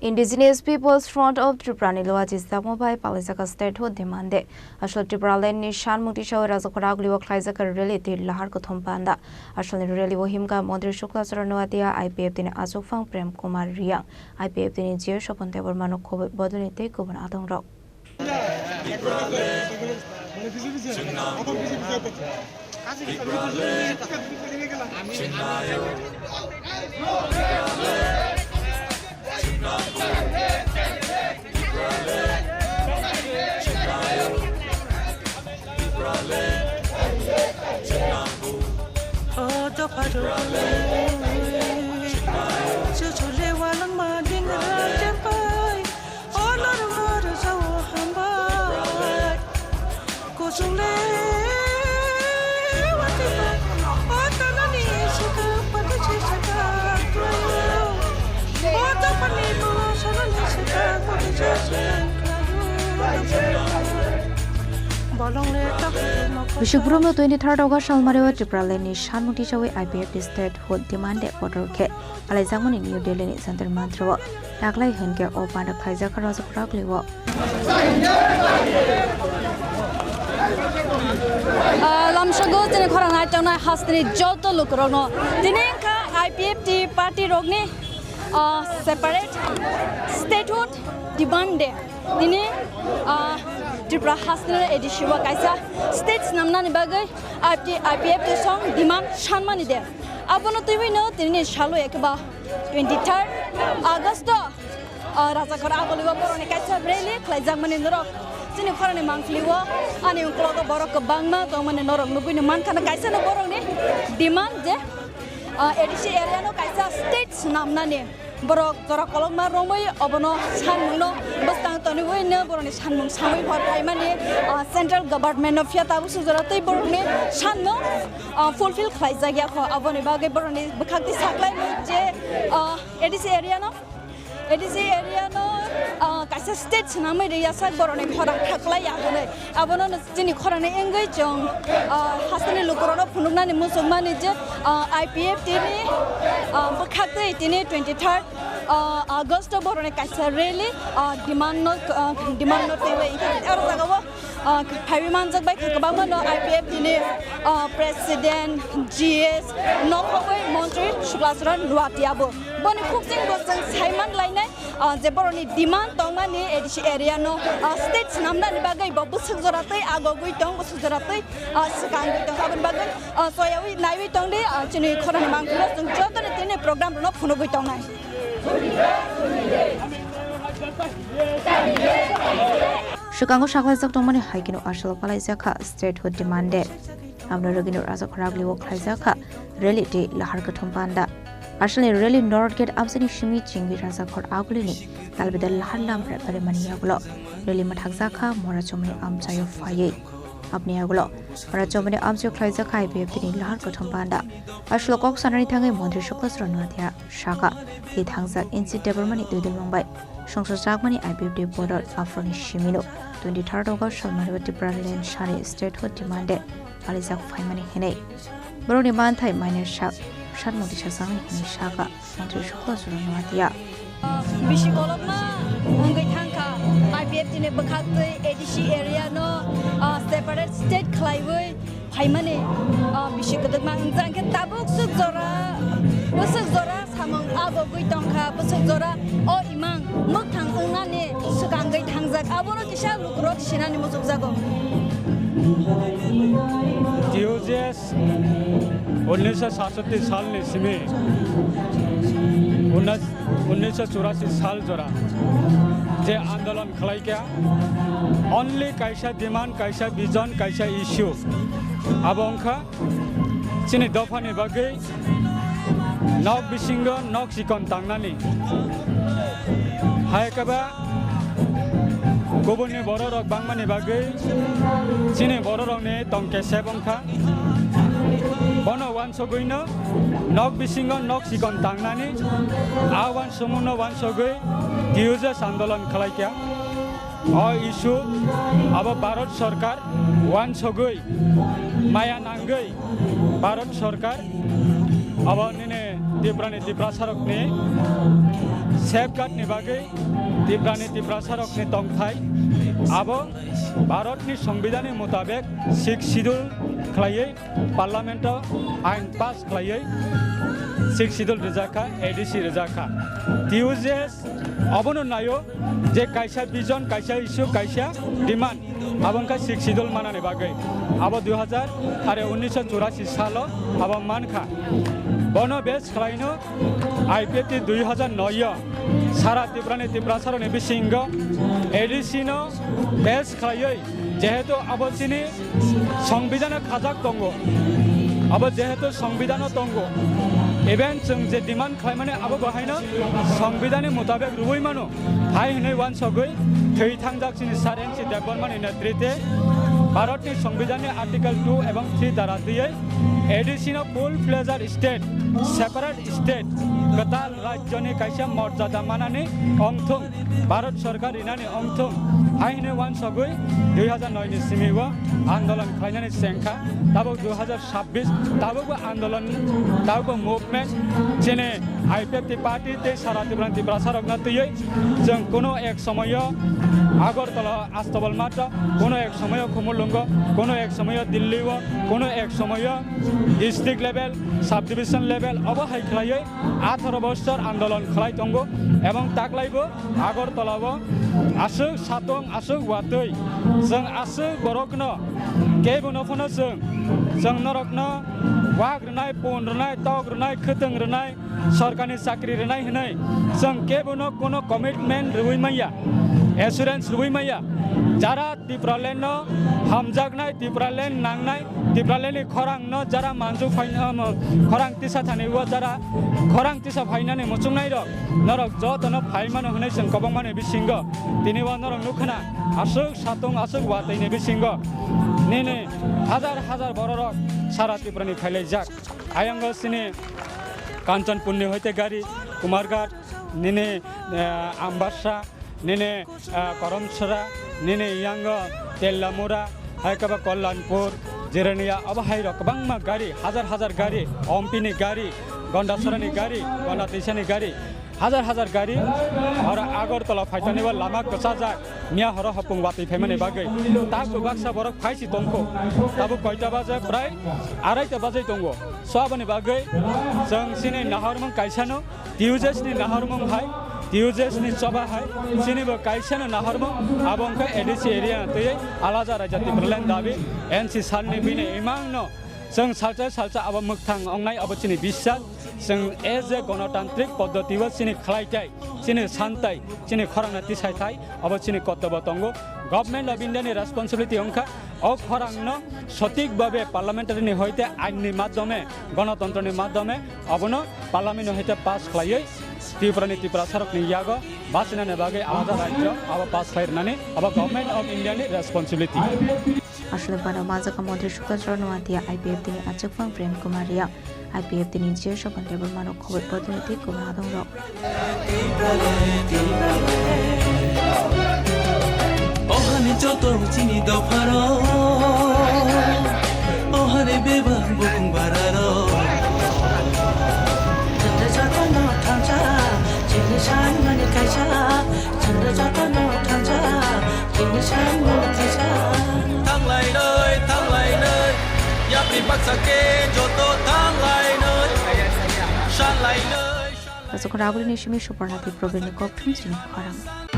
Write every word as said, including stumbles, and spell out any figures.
Indigenous People's Front of Tripura ni luachi sakma bai palaijak statehood demand day. Asol Tipraland ni sanmung tisawi Rajakhor agulio khlaijak rally tei lahar kuthum panda. Asol ni rally o himkha Montri Shukla Charan Noatia, I P F T ni achukphang Prem Kumar Reang, I P F T ni G O Sopon Debbarma no khobwi bodolni tei kubun adongrok. Bishik Brum no twenty-third August salmario Tipraland ni sanmung tisawi I P F T statehood demand day kotor khe alaijakmani New Delhi ni Jantar Mantar o taklai hinkhe o panda khlaijak Rajakhor agulio. Ah, lamsogo chini khorang nai tongnai hasteni joto lukurokno tini wngkha I P F T party rokni, ah, separate statehood demand day. Tini, ah, Tripura hasteni A D C o kaisa state swnamnani bagwi I P F T song demand sanmani day. Abono twiwi no tini salo ekeba twenty-third August o, ah, Rajakhor agulio borokni kaisa rally khlaijakmani norok chini khorangni mangpilio ani uklogo borok kwbangma tongmani norok nugwino mankha kaisa no borokni demand je, ah, A D C area no kaisa state swnamnani borok jora kolokma romwi obono sanmungno bwskang toniwi no borokni sanmung samwi hor phaimani, ah, central government no phiya tabuk sujora tei borokni sanmung, ah, fulfill khlaijakya kho aboni bagwi borokni bwkhak tei saklaimung je, ah, A D C area no, A D C area no, ah, kaisa state swnamwi rwya sak borokni khorang thaklaiya hwnwi. Abono no chini khorangni wngwi chwng, ah, hasteni lukurokno phunuknani muchungmani je, ah, I P F T ni, ah, bwkhak twi tini twenty-third, ah, August o borokni kaisa rally, ah, demand no, ah, demand no twiwi aro jagao, ah, phaiwi manjak bai kha kwbangma no I P F T ni, ah, president, G S, nokhogwi montri Shukla Charan Noatia bo. Boni khukching bo chwng saiman lainai, ah, je borokni demand tongmani A D C area no, ah, state swnamnani bagwi bo bwswk jora tei agogwi tong, bwswk jora tei, ah, swkangwi tong. Aboni bagwi, ah, soyawi naiwi tong di, ah, chini khorangni mangpilio chwng jotoni tini program rokno phunugwi tongnai. Swkango saklaijak tongmani hai kheno asolo palaijak kha statehood demand day. Aboni rwgwino Rajakhor agulio khlaijak kha rally tei lahar kuthum panda. Asolni rally North Gate amchaini simi chingwi Rajakhor agulini talbidal lahar lam rebari mani yagulo rally mwthakjak kha Mora Chomani amchaio phaiwi. Aboni yagulo Mora Chomani amchaio khlaijak kha I P F T ni lahar kuthum panda. Asolo kok sanani thangwi montri Shukla Charan Noatia sakha, tei thangjak N C Debbarmani twidulmung bai songsojakmani I P F T borok aphuruni simino twenty-third August salmario Tipraland sari statehood demand day palaijak phaimani hinwi. Borokni manthai mainai sak, sanmung tisajaknai hinwi sakha montri Shukla Charan Noatia. Bisi kolokma wngwi thangkha I P F T ni bwkhaktwi A D C area no, ah, separate state khlaiwi phaimani, ah, bisi kwdwkma wngjak, hwnkhe tabuk swk jora, bwswk jora samung abogwi tongkha, bwswk jora o imang mwkthang wngnani swkangwi thangjak, abono kisa lukurok sinani muchukjago. T U J S unnisho satsotti salni simi unnis-, unnisho churasi sal jora je andolon khlaikha, only kaisa demand, kaisa vision, kaisa issue, abo wngkha chini dophani bagwi nok bisingo nok chikon tangnani. Hai khe ba kubunni bororok bangmani bagwi chini bororokni tong kesep wngkha. Bono uansugwino nok bisingo nok chikon tangnani, a uansukmungno uansugwi T U J S andolon khlaikha. O issue abo Bharat Sarkar uansugwi, maya nangwi Bharat Sarkar abo nini Tiprani Tiprasarokni Safeguard ni bagwi Tiprani Tiprasarokni tongthai abo Bharatni Songbidanni mutabek Sixth Schedule khlaiwi Parliament o ain pass khlaiwi Sixth Schedule rwjakha, A D C rwjakha. T U J S obono naio je kaisa vision, kaisa issue, kaisa demand, abo wngkha Sixth Schedule manani bagwi. Abo dui hazar are unnish churasi salo abo mankha. Bono base khlaino I P F T dui hazar noi o sara Tiprani Tiprasarokni bisingo A D C no base khlaiwi, jehetu abo chini Songbidan khajak tongo, abo jehetu Songbidan tongo, even chwng je demand khlaimani abo bo haino Songbidanni mutabek rwui mano, hai hwnwi uansugwi thwi thangjak chini Sir N C Debbarmani netrite Bharatni Songbidanni Article two ebong three dara twiwi A D C no full fledged state, separate state, kwtal rajyoni kaisa morjada manani ongthung, Bharat Sorkar rinani ongthung, hai hwnwi uansugwi dui hazar noi ni simi o andolon khlainani chengkha, tabuk dui hazar sabbish, tabukbo andolon, tabukbo movement, chini I P F T party tei sara Tripura Tiprasarokno twiwi chwng kuno ek somoyo Agartala Astobal Mato, kuno ek somoyo Khumulwngo, kuno ek somoyo Delhi o, kuno ek somoyo district level, sub division level, obo hai khlaiwi atharo bosor andolon khlai tongo, ebong taklaibo Agartala o aswk satong, aswk watwi, chwng aswk borokno kebono phano chwng, chwng norokno wak rwnai, pun rwnai, tok rwnai, khwtwng rwnai, sorkarni chakri rwnai hwnwi chwng kebono kuno commitment rwui manya, assurance rwui manya. Jara Tipraland no hamjaknai, Tipraland nangnai, Tipraland ni khorang no jara manju phai, um, khorang tisa thani o jara khorang tisa phainani muchungnai rok, norok joto no phai mano hwnwi chwng kobong mani bisingo tini o norok nukha na aswk satong aswk watwi ni bisingo nini hajar hajar bororok sara Tripura ni phailaijak. Ayang o chini Kanchanpur ni hoite gari, Kumarghat, nini, eh, Ambassa, nini, eh, Karamchara, nini yango Tellamura, hai khe ba Kalyanpur, Jirania, obo hai rok kwbangma gari, hajar hajar gari, Ompi ni gari, Gandachara ni gari, Gandatrisa ni gari, hajar hajar gari, oro Agartala phaithani o lama kwchajak, miya horo hopung watwi phaimani bagwi. Tabuk baksa borok phaisi tongkho, tabuk koita baje, prai araita baje tongo. So aboni bagwi chwng chini nahormung kaisano, T U J S ni nahormung hai, T U J S ni choba hai, chini bo kaisano nahormung, abo wngkha A D C area twiwi alaja raijak Tipraland dabi, N C salni bini imangno chwng salsa salsa abo mwkthang wngnai, abo chini biswas. Chwng as a gonotantrik poddoti o chini khlaitai, chini santai, chini khorangno tisai thai, abo chini kortobo tongo. Government of India ni responsibility wngkha o khorangno sotik babe parliamentary ni hoite ain ni madhyome, gonotontro ni madhyome abono parliament ni hoite pass khlaiwi Tripura ni Tiprasarok ni yago bachinani bagwi alada rajyo abo pass khlai rwnani abo Government of India ni responsibility. Aswk bana majak montri Sukha Chorno Atia, I P F T ni achukphang Prem Kumar Riya, I P F T ni G S Sopan Debbarma rok khobor protinidhi Kumar Adong rok. Ohani joto chini dopharo, ohani bebak bukung bararo. Chini joto no thansa, chini sanmani kaisa, chini joto no thansa. Thanglainoi, thanglainoi, yapri baksa khe joto thanglainoi, sanlainoi, sanlainoi. Aswk Ragulini simi Suparnathi Probirni kok thumsini khorang.